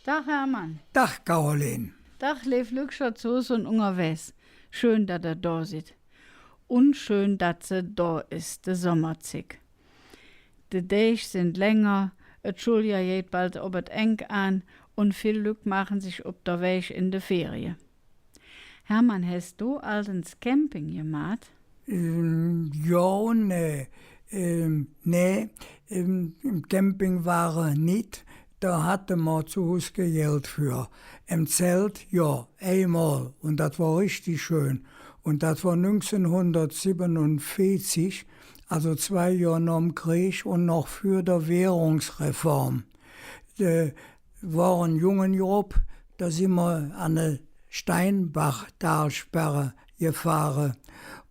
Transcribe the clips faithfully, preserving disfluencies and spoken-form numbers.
Dag, Hermann. Dag, Caroline. Dag, leev Lückcher zo Hus un ungerwägs. Schön, dat ehr do sid. Un schön, dat se do es, de Sommerzigg. De Däg sin länger, et Schulljohr geiht bald op et Engk aan un vill Lück maache sich op der Wäg en de Ferie. Hermann, häs do allt ens Camping gemaht? Ähm, jo, nä. Ähm, nä, ähm, em Campingwage nit. Do hatte mer zo Hus kei Geld för. Em Zelt, jo, eimol. Un dat wor richtig schön. Un dat wor nüngzehnhundertsibbenunveezig, alsu zwei Johr nohm Kreeg un noch för der Währungsreform. Äh, wor en Jungegrupp, do sin mer an de Steinbachtalsperre gefahre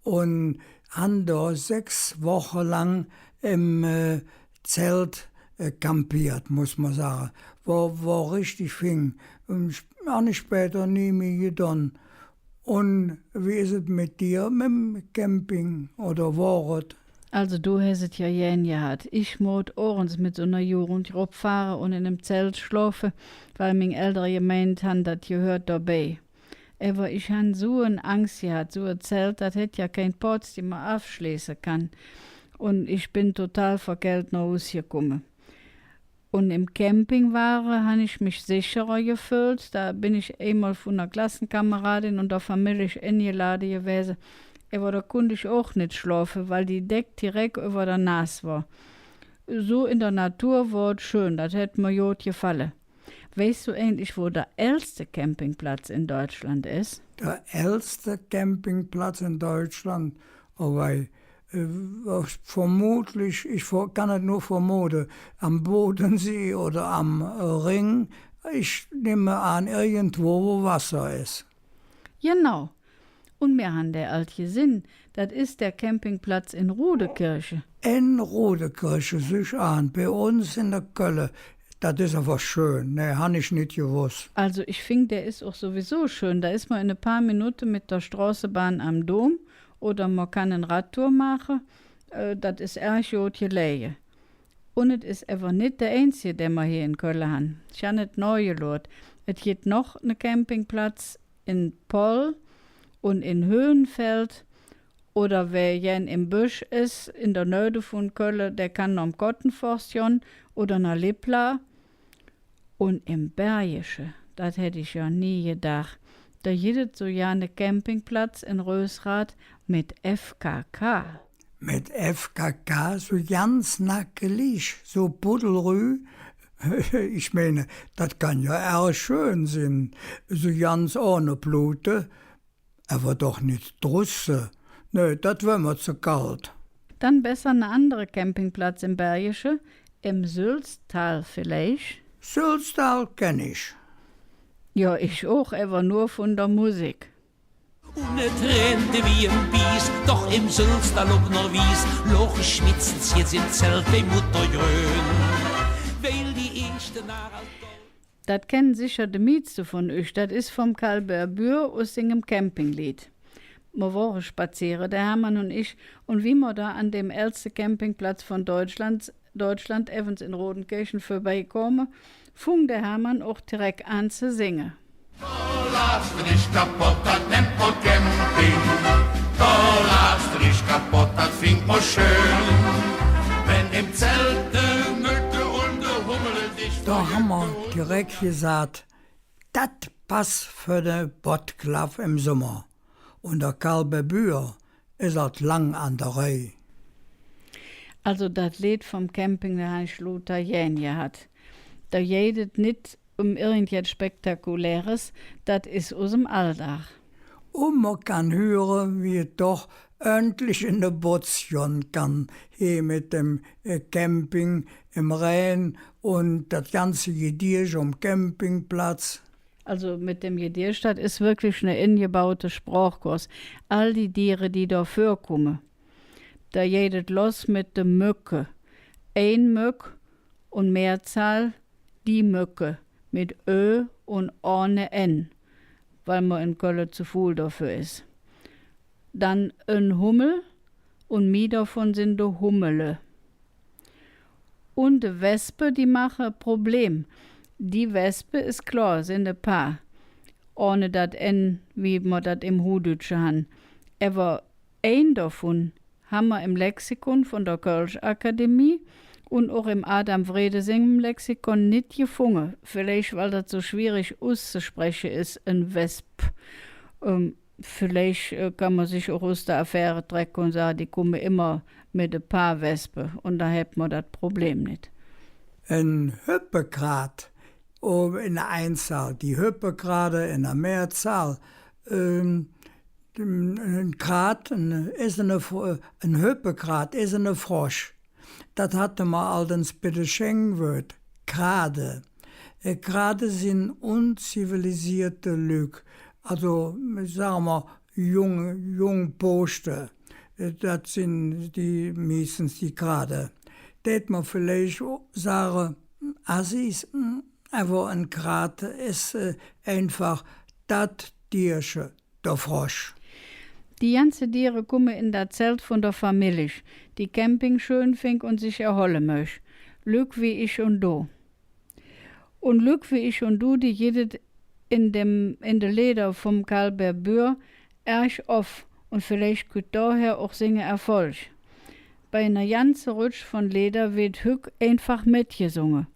un han do sechs Woche lang em, äh, Zelt, äh, campeet, muss mer sage. Wor, wor richtig fing. Ähm, han ich späder nie mih gedon. Un wie es et met dir, mem Camping, oder wor et? Alsu, do häs et jo gään gehatt. Ich moot och ens met su ner Jugendgrupp fahre un en nem Zelt schlofe, weil ming Eldere gemeint han, dat gehööt dobei. Ävver ich han su en Angs gehatt, su e Zelt, dat hät jo kein Pooz, die mer avschleeße kann. Un ich ben total verkäldt noh Hus gekumme. Un em Campingwage han ich mich secherer geföhlt. Do ben ich eimol vun ner Klassenkameradin un der Famillich engelade gewäse. Ävver do kunnt ich och nit schlofe, weil die Deck direk üvver der Nas wor. Su en der Natur wor et schön, dat hät mer god gefalle. Weiß do eigentlich, wo der äldste Campingplatz en Deutschland es? Der äldste Campingplatz en Deutschland? Oh wei, äh, vermutlich, ich ver-, kann et nor vermode, am Bodensee oder am, äh, Rhing. Ich nemme aan, irgendwo, wo Wasser es. Genau. Un mir han der ald gesinn, dat es der Campingplatz en Rudekirche. En Rudekirche, süch aan, bei uns en der Kölle. Dat es ävver schön, ne, han ich nit gewoss. Alsu, ich fing, der es och suwiesu schön. Do es mer en e paar Minutte met der Stroßebahn am Dom oder mer kann en Radtour maache. Äh, dat es ärg god geläge. Un et es ävver nit der einzige, dä mer hee en Kölle han. Ich han et nohgeluurt. Et gitt noch ne Campingplatz en Poll un en Höhenfeld. Oder wä gään em Bösch es, en der Nöh vun Kölle, dä kann nohm Kottenforst gonn oder noh Lippla. Un em Bergische, dat hätt ich jo nie gedaach, do gitt et sugar ne Campingplatz en Rösrath met F K K. Met F K K, su ganz nackelig, su puddelrüh. Ich meine, dat kann jo ärg schön sin, su ganz ohne Plute. Ävver doch nit drusse. Nä, dat wör mer ze kald. Dann besser ne andere Campingplatz em Bergische, em Sülztal villeich? Sülztal kenn ich. Jo, ich och, ävver nor vun der Musik. Un et rähnte wie em Bies, doch em Sülztal op ner Wies, loge schwitzens jet em Zelt bei Mudder grön. Weil die eeschte Naach als Gold Dat kennen secher de mieste vun üch. Dat es vum Karl Berbuer us singem Campinglied. Mer wore spazeere, der Hermann un ich, un wie mer do an däm äldste Campingplatz vun Deutschland, Deutschland, evvens en Rodenkirchen vörbeikome, fung der Hermann och direk aan ze singe. Do laachs de dich kapodd, dat nennt mer Camping. Do laachs de dich kapodd, dat fingk mer schön. Wenn em Zelt de Möcke un de Hummele sich Do han mer direk gesaht, dat pass för de Podklaaf em Sommer. Un der Karl Berbuer es ald lang an der Reih. Alsu, dat Leed vum Camping, do han ich luuter gään gehatt. Do geiht et nit öm irgendjet Spektakuläres, dat es usem Alldag. Un mer kann hüre, wie et doch ööntlich en de Botz gonn kann, hee met dem, äh, Camping em Rhing un dat ganze Gedeesch om Campingplatz. Alsu met dem Gedeesch, dat es wirklich ne engebaute Sprochkurs. All die Diere, die do vörkumme. Do geiht et loss met de Möcke. Ein Möck un Mehrzahl die Möcke, met Ö un ohne N, weil mer en Kölle ze fuul doför es. Dann en Hummel, un mih dovun sin de Hummele. Un de Wespe, die maache e Problem. Die Wespe es klor, sin e paar, ohne dat N, wie mer dat em Huhdütsche han. Ävver ein dovun han mer em Lexikon vun der Kölsch Akademie un och em Adam Wrede singem Lexikon nit gefunge. Villeich, weil dat su schwierig uszespreche es, en Wesp. Ähm, villeich, äh, kann mer sich och us der Affäre trecke un sage, die kumme immer met e paar Wespe un do hät mer dat Problem nit. En Hüppekrad, oh, en der Einzahl, die Hüppekrade en der Mehrzahl, ähm, en Krad, en, es ene Fro-, en Hüppekrad es ene Frosch. Dat hatte mer allt ens bei de Schängwööd. Krade. Äh, Krade sin unzivilisierte Lück. Also, sage mer, jung, jung Pooschte. Äh, dat sin die, meistens die Krade. Dät mer villeich sage, Assis, mm, ävver en Krad es, äh, einfach dat Dierche. Der Frosch. Die ganze Diere kumme en dat Zelt vun der Famillich, die Camping schön fingk un sich erholle mööch. Lück wie ich un do. Un Lück wie ich un do, die gitt et en dem, en de Leeder vum Karl Berbuer ärg off, un villeich kütt doher och singe Erfolg. Bei ener ganze Rötsch vun Leeder weed hügg einfach metgesunge.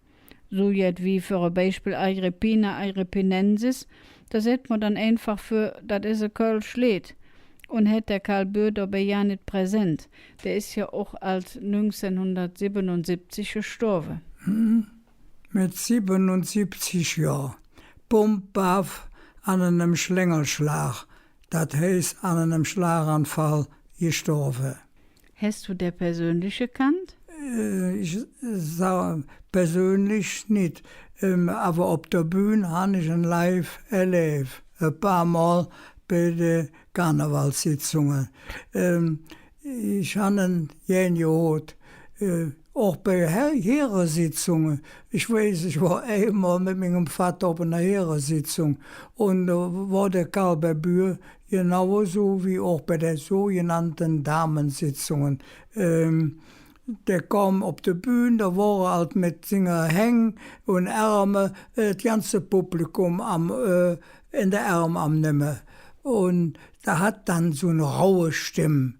Su jet wie för e Beispill Agrippina agrippinensis, do sät mer dann einfach för, dat es e kölsch Leed. Un hät der Karl Berbuer dobei jo nit präsent. Dä es jo och ald nüngzehnhundertsibbenunsibbzig gestorve. Hm. Met sibbenunsibbzig Johr. Pump, paff, an enem Schlängelschlag. Dat heiß, an enem Schlaganfall gestorve. Häs do dä persönlich gekannt? Äh, ich sa-, persönlich nit. Ähm, ävver op der Bühn han ich en live erläv. E paar Mol bei de Karnevalssitzunge. Ähm, ich han en gään gehoot. Äh, och bei He-, Heeresitzunge. Ich weiß, ich wor eimol met mingem Vatter op ener Heeresitzung. Un, äh, wor der Karl Berbuer genauso wie och bei de sogenannte Damesitzunge. Ähm, dä kom op de Bühn, do wor hä ald met singe Häng un Ärme, äh, et ganze Publikum am, äh, en de Ärm am nemme. Un dä hatt dann su en raue Stemm.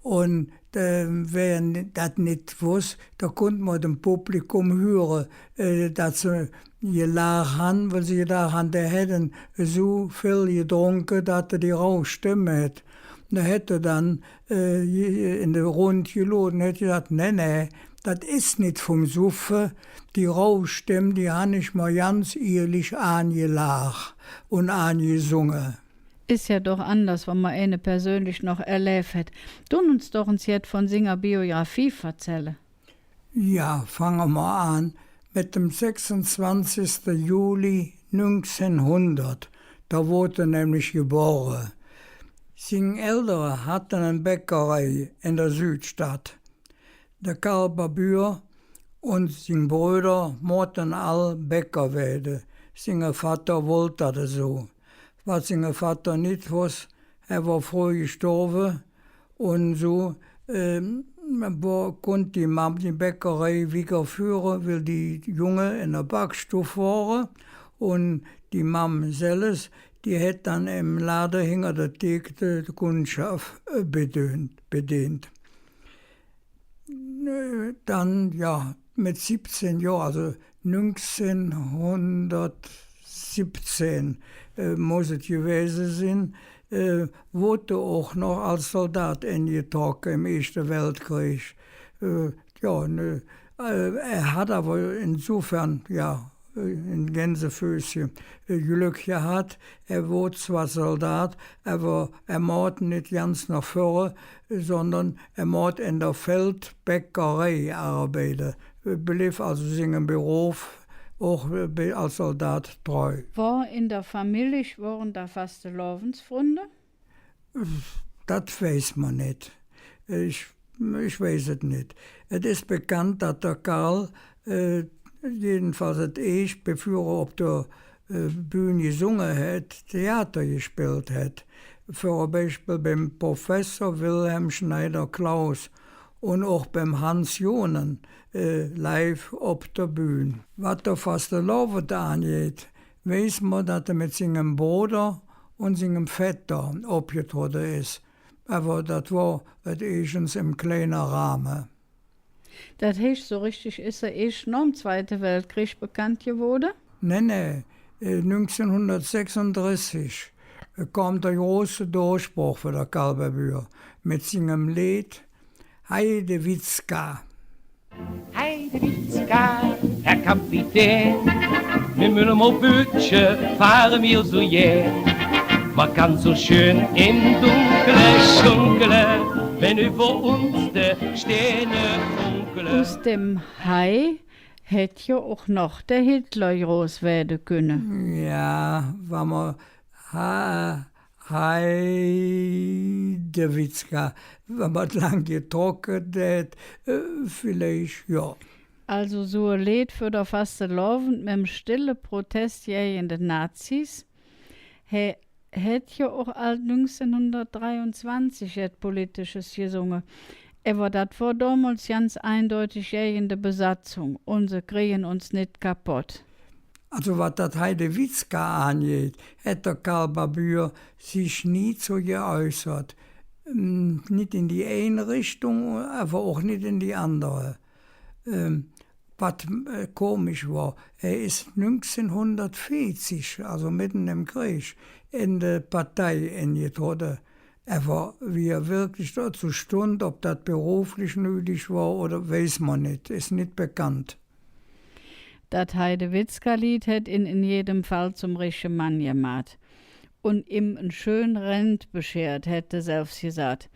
Un, äh, wä dat nit woss, do kunnt mer dem Publikum hüre, äh, dat se gelaach han, weil se gedaach han, dä hätt su vill gedrunke, dat hä die rau Stemm hät. Do hät hä dann, äh, en de Rund geloot, hät gesaht, nä, nä, dat es nit vum Suffe, die rau Stemm, die han ich mer ganz ihrlich aangelaach un aangesunge. Es jo doch anders, wann mer eine persönlich noch erläv hät. Dun uns doch ens jet vun singer Biografie verzälle. Jo, fange mer aan met dem sechsunzwanzigste Juli nüngzehnhundert. Do woodt hä nämlich gebore. Sing Eldere hatte en Bäckerei en der Südstadt. Der Karl Berbuer un sing Bröder moote all Bäcker weede. Singe Vatter wollt dat esu. Wat singe Vatter nit woss, hä wor fröh gestorve, un su, ähm, wor, kunnt die Mamm die Bäckerei wiggerföhre, weil die Junge en der Backstuff wore, un die Mamm selvs, die hät dann em Lade hinger der Thek de, de Kundschaff, äh, bedient, bedient. Äh, dann, jo, met sibbzehn Johr, alsu nüngzehnhundertsibbzehn, äh, muss et gewäse sin, äh, woodt hä och noch als Soldat engetrocke em Eeschte Weltkreeg. Äh, jo, ne, äh, hä hät ävver insofern, jo, äh, en Gänsefüßche, äh, Glöck gehatt. Hä woodt zwor Soldat, ävver hä moot nit ganz noh vöre, sondern hä moot en der Feldbäckerei arbeide. Hä bleev alsu singem Berof och, äh, be-, als Soldat treu. Wor en der Famillich, wore do Fastelovendsfründe? Dat weiß mer nit. Ich, ich weiß et nit. Et es bekannt, dat der Karl, äh, jedenfalls et eesch, bevör hä op der, äh, Bühn gesunge hät, Theater gespillt hät. För e Beispill beim Professor Wilhelm Schneider-Clauss. Un och beim Hans Johnen, äh, live op der Bühn. Wat der Fastelovend aangeiht, weiß mer, dat hä met singem Broder un singem Vetter opgetrodde es. Ävver dat wor et eesch ens em kleine Rahme. Dat heiß, su richtig es hä eesch nohm Zweite Weltkreeg bekannt gewoode? Nä, nä. Äh, nüngzehnhundertsechsundressig, äh, kom der große Durchbruch för der Karl Berbuer met singem Leed Heidewitzka. Heidewitzka, Herr Kapitän, mem Müller-Bötche fahre mir su gään. Man kann so schön im Dunkle schunkele, wenn über uns de Sterne funkele. Us dem Hei hätt jo och noch der Hitler groß wääde künne. Jo, wann mer ha-, Heidewitzka, wann mer et lang getrocke dät, äh, villeich, jo. Alsu su e Leed för der Fastelovend mem stille Protess gäge de Nazis. Hä hät jo och ald nüngzehnhundertdreiunzwanzig jet Politisches gesunge. Ävver dat wor domols ganz eindeutig gäge de Besatzung, un se kriegen uns nit kapodd. Alsu, wat dat Heidewitzka aangeiht, hät der Karl Berbuer sich nie zo geäußert. Mm, nit en die ein Richtung, ävver och nit en die andere. Ähm, wat, äh, komisch wor, hä es nüngzehnhundertveezig, alsu medden em Kreeg, en de Partei engetrodde. Ävver wie hä wirklich dozo stundt, ov dat beruflich nüdig wor oder, weiß mer nit, es nit bekannt. Dat Heidewitzka-Leed hät in, en jedem Fall zom riche Mann gemaht un im en schön Rent beschert, hät hä selvs gesaht.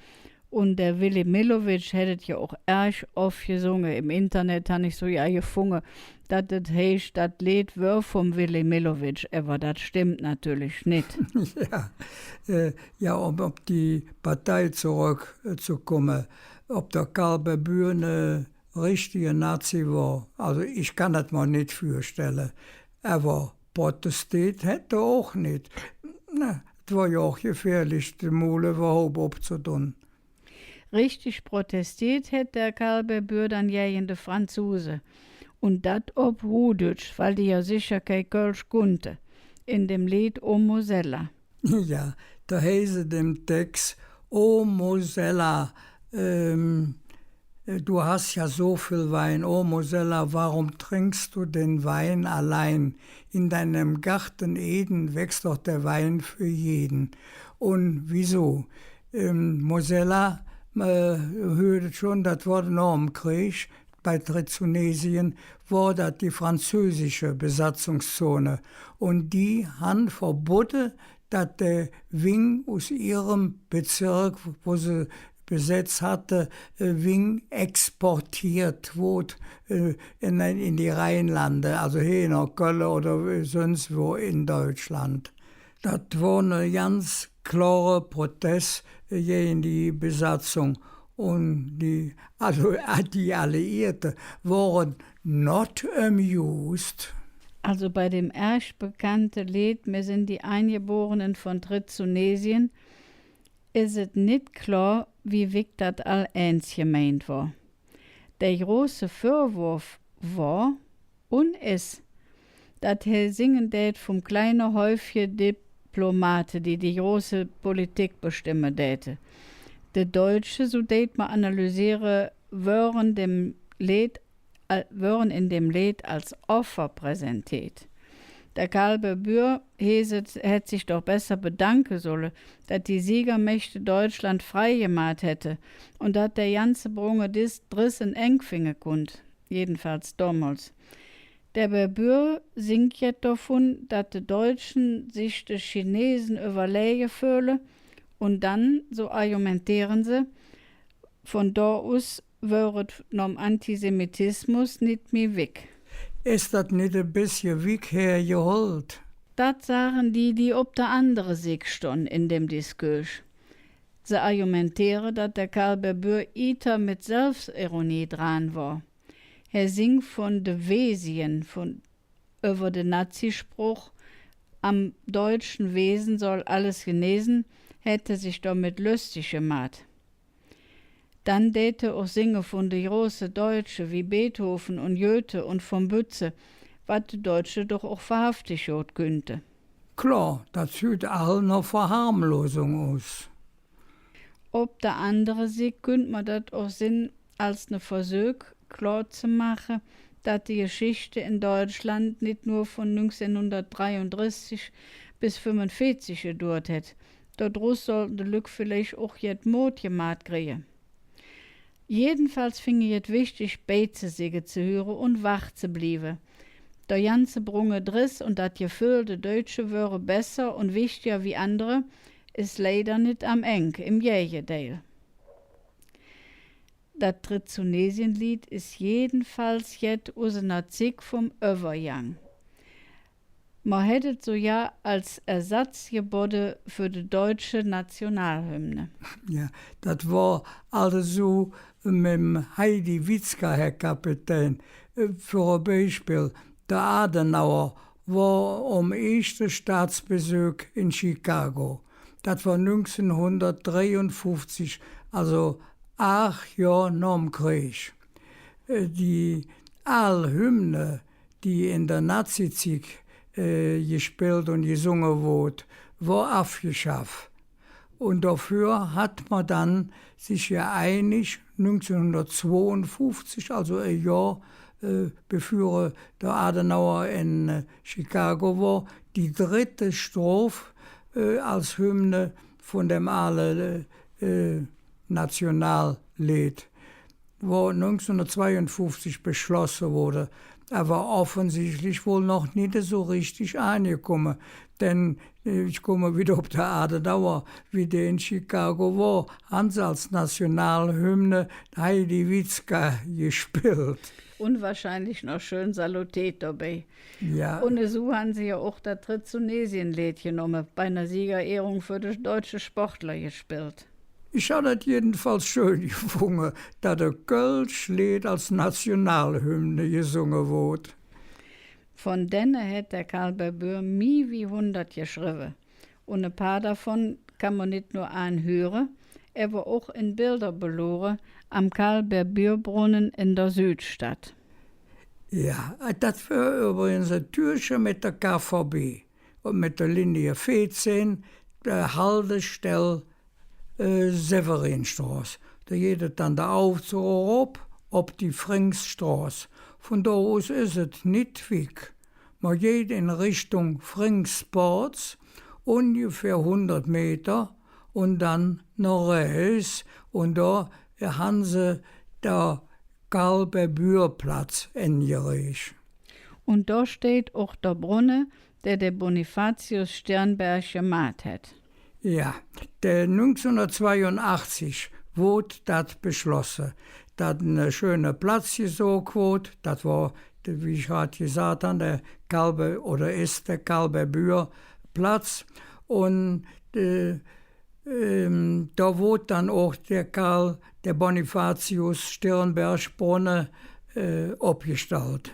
Un der Willy Millowitsch hät et jo och ärg off gesunge. Em Internet han ich su jo gefunge, dat et heiß, dat Leed wör vum Willy Millowitsch, ävver dat stemmp natörlich nit. Jo, äh, jo, öm op die Partei zoröckzekumme, ov der Karl Berbuer ne richtige Nazi wor. Alsu, ich kann et mer nit vürstelle. Ävver protesteet hät hä och nit. Nä, et wor jo och gefährlich, de Mul üvverhaup opzedun. Richtig protesteet hät der Karl Berbuer dann gäge de Franzuse. Un dat op Huhdütsch, weil die jo secher kei Kölsch kunnte, en dem Leed O Mosella. Jo, do heiß et em Tex: „O Mosella, ähm, äh, du hast ja so viel Wein. O Mosella, warum trinkst du den Wein allein? In deinem Garten Eden wächst doch der Wein für jeden.“ Un wiesu? Ähm, Mosella, äh, hürt et schon, dat wor nohm Kreeg, bei Trizonesien, wor dat die französische Besatzungszone. Un die han verbodde, dat der Wing us ihrem Bezirk, wo se besetz hatte, äh, Wing exportiert woodt, äh, en, en die Rheinlande, alsu hee noh Kölle oder, äh, söns wo en Deutschland. Dat wor ne ganz klore Protess, äh, gäge die Besatzung. Un die, alsu, äh, die Alliierte wore not amused. Alsu bei dem ärg bekannte Leed Mir sin die Eingeborenen vun Trizonesien es et nit klor, wie wigg dat all ääns gemeint wor. Der große Vürwurf wor un es, dat hä singe dät vum kleine Häufche Diplomate, die die große Politik bestemme däte. De Deutsche, su deit mer analysiere, wören dem Leed, äh, wören en dem Leed als Offer präsenteet. Der Karl Berbuer, heeß et, hätt sich doch besser bedanke solle, dat die Siegermächte Deutschland frei gemaht hätte un dat der ganze brunge Dis-, Driss en Eng finge kunnt, jedenfalls domols. Der Berbuer singk jet dovun, dat de Deutsche sich de Chinese üvverläge föhle, un dann, su argumenteere se, vun do us wör et nohm Antisemitismus nit mih wigg. Es dat nit e bessche wigg hergehollt? Dat sagen die, die op der andere Sigg stonn en dem Diskurs. Se argumenteere, dat der Karl Berbuer ihter met Selvsironie dran wor. Hä singk vun de Wesige vun, üvver de Nazispruch, „Am deutschen Wesen soll alles genesen“, hätt hä sich domet löstig gemaht. Dann dät hä och singe vun de große Deutsche wie Beethoven un Goethe un vum Bütze, wat de Deutsche doch och wahrhaftig god künnte. Klor, dat süht all noh Verharmlosung us. Op der andere Sick künnt mer dat och sinn als ne Versök, klor ze maache, dat die Geschichte en Deutschland nit nor vun nüngzehnhundertdreiundressig bes fünfunveezig geduurt hät. Dodrus sollte de Lück villeich och jet Mod gemaht krige. Jedenfalls fing ich et wichtig, beizesigge ze hüre un wach ze blieve. Der ganze brunge Dress un dat Geföhl, de Deutsche wöre besser un wichtiger wie andere, es leider nit am Eng, em Gägedeil. Dat Trizonesien-Leed es jedenfalls jet us ener Zigg vum Üvvergang. Mer hät et sugar als Ersatz gebodde för de deutsche Nationalhymne. Jo, dat wor alsu mem Heidewitzka, Här Kapitän. Äh, för e Beispill, der Adenauer wor om eeschte Staatsbesök en Chicago. Dat wor nüngzehnhundertdreiunfuffzig, alsu aach Johr nohm Kreeg. Äh, die aal Hymne, die en der Nazizigg, äh, gespillt un gesunge woodt, wor avgeschaff. Un doför hät mer dann sich geeinig, nüngzehnhundertzweiunfuffzig, alsu e Johr, äh, bevür der Adenauer en, äh, Chicago wor, die drette Stroph, äh, als Hymne vun dem aale, äh, Nationalleed, wo nüngzehnhundertzweiunfuffzig beschlosse woodt. Ävver offensichtlich wall noch nit esu richtig aangekumme, denn, äh, ich kumme widder op der Adenauer, wie dä en Chicago wor, han se als Nationalhymne Heidewitzka gespillt. Un wahrscheinlich noch schön saluteet dobei. Jo. Un esu han se jo och dat Trizonesien-Leed genomme, bei ner Siegerehrung för de deutsche Sportler gespillt. Ich han et jedenfalls schön gefunge, dat e kölsch Leed als Nationalhymne gesunge woodt. Vun denne hät der Karl Berbuer mih wie hundert geschrevve. Un e paar dovun kann mer nit nor aanhüre, ävver och en Belder belore am Karl-Berbuer-Brunnen en der Südstadt. Jo, dat wor üvvrigens e Türche met der K V B un met der Linie veezehn, der Haltestell, äh, Severinstroß. Do geiht et dann der Aufzog erop op die Fringsstroß. Vun do us es et nit wigg. Mer geiht en Richtung Fringspooz, ungefähr hundert Meter, un dann noh rähts, un do han se der Karl-Berbuer-Platz engereech. Un do steiht och der Brunne, dä der Bonifatius Sternberg gemaht hät. Jo, der nüngzehnhundertzweiunachzig woodt dat beschlosse, dat ene schöne Platz gesook woodt. Dat wor, wie ich grad gesaht han, der Karl-Be-, oder es der Karl-Berbuer-Platz. Un, äh, ähm, do woodt dann och der Karl, der Bonifatius-Sternberg-Brunne, äh, opgestallt.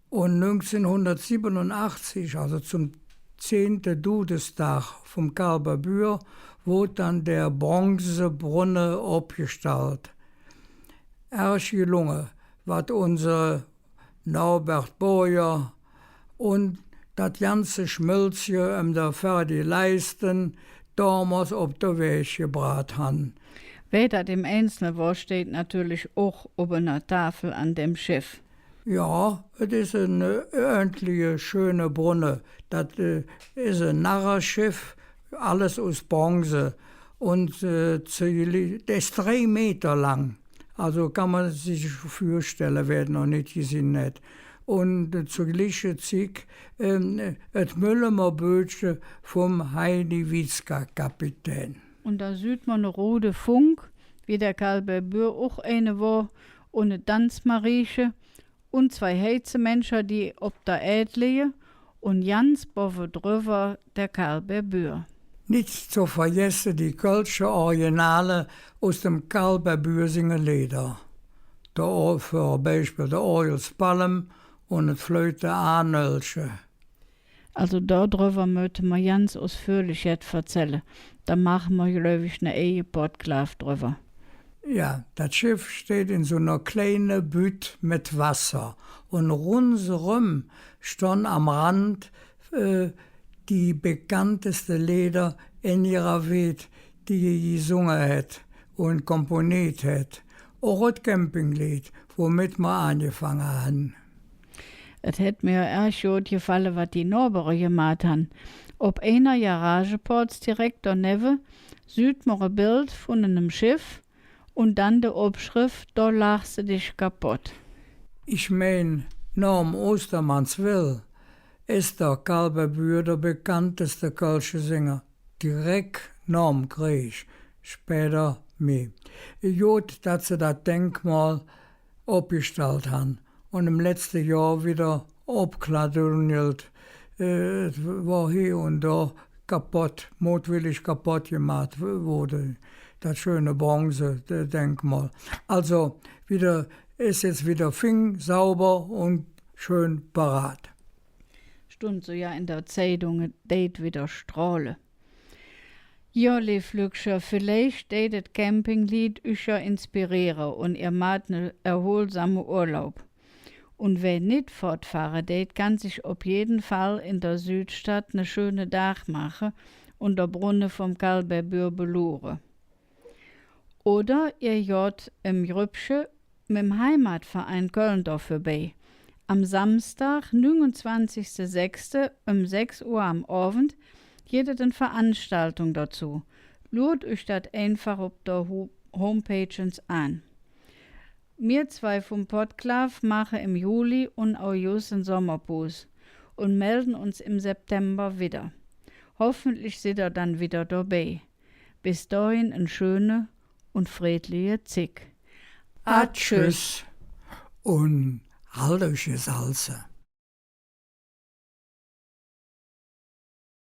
Un nüngzehnhundertsibbenunachzig, alsu zom zehnte Dudesdag vum Karl Berbuer, woodt dann der Bronzebrunne opgestallt. Ärg gelunge, wat unse Norbert Boyer un dat ganze Schmölzche öm der Ferdi Leisten domols op der Wäg gebraht han. Wie dat em Einzelne wor, steiht natörlich och op ener Tafel an dem Scheff. Jo, et es en, äh, ööntliche, schöne Brunne. Dat, äh, es e Narrescheff, alles us Bronze. Un, äh, ze geli-, dat es drei Meter lang. Alsu kann mer sich vürstelle, wä et noch nit gesinn hät. Un, äh, zor gliche Zigg, ähm, et Müllemer Böötche vum Heidewitzka-Kapitän. Un do süht mer ne Rude Funk, wie der Karl Berbuer och eine wor, un e Danzmarieche un zwei Heizemänncher, die op der Ääd lige, un ganz bovve drüvver der Karl Berbuer. Nit ze vergesse die kölsche Originale us dem Karl Berbuer singe Leeder. Der O-, för Beispill der Orgelspalm un et Fleute-Ahnöllche. Alsu do drüvver mööte mer ganz usführlich jet verzälle. Do maache mer, gläuv ich, ne eige Podklaaf drüvver. Jo, dat Scheff steiht en su ner kleine Bütt met Wasser un rundseröm stonn am Rand, äh, die bekannteste Leeder engraveet, die hä gesunge hät un komponeet hät. Och et Campingleed, womet mer aangefange han. Et hät mir ärg god gefalle, wat die Nohbere gemaht han. Op einer Garagepoz direk donevve süht mer e Beld vun enem Scheff un dann de Opschreff: „Do lachs de dich kapodd.“ Ich mein, nohm Ostermanns Well es der Karl Berbuer der bekannteste kölsche Sänger, direk nohm Kreeg, späder mih. God, dat se dat Denkmol opgestallt han. Un em letzte Johr widder opkladunjelt, äh, et wor hee un do kapodd, motwillig kapodd gemaht w-, woodte. Dat schöne Bronze, äh, Denkmol. Also, widder, es jetz widder fing, sauber un schön parat. Stundt su jo en der Zeidung, et deit widder strohle. Jo, leev Lückcher, villeich deit et Campingleed üch jo inspireere un ehr maht ne erholsame Urlaub. Un wä nit fottfahre deit, kann sich op jeden Fall en der Südstadt ne schöne Dag maache un der Brunne vum Karl Berbuer beluure. Oder ehr goht em Grüppche mem Heimatverein Köln doför bei. Am Samsdag, nüngunzwanzigste sechste, öm sechs Uhr am Ovend, gitt et en Veranstaltung dozo. Luurt üch dat einfach op der Hu-, Homepage ens aan. Mir zwei vum Podklaaf maache em Juli un August en Sommerpaus un melde uns em September widder. Hoffentlich sidd ehr dann widder dobei. Bes dohin en schöne un freedliche Zigg. Atschüss. Un haldt üch gesalze.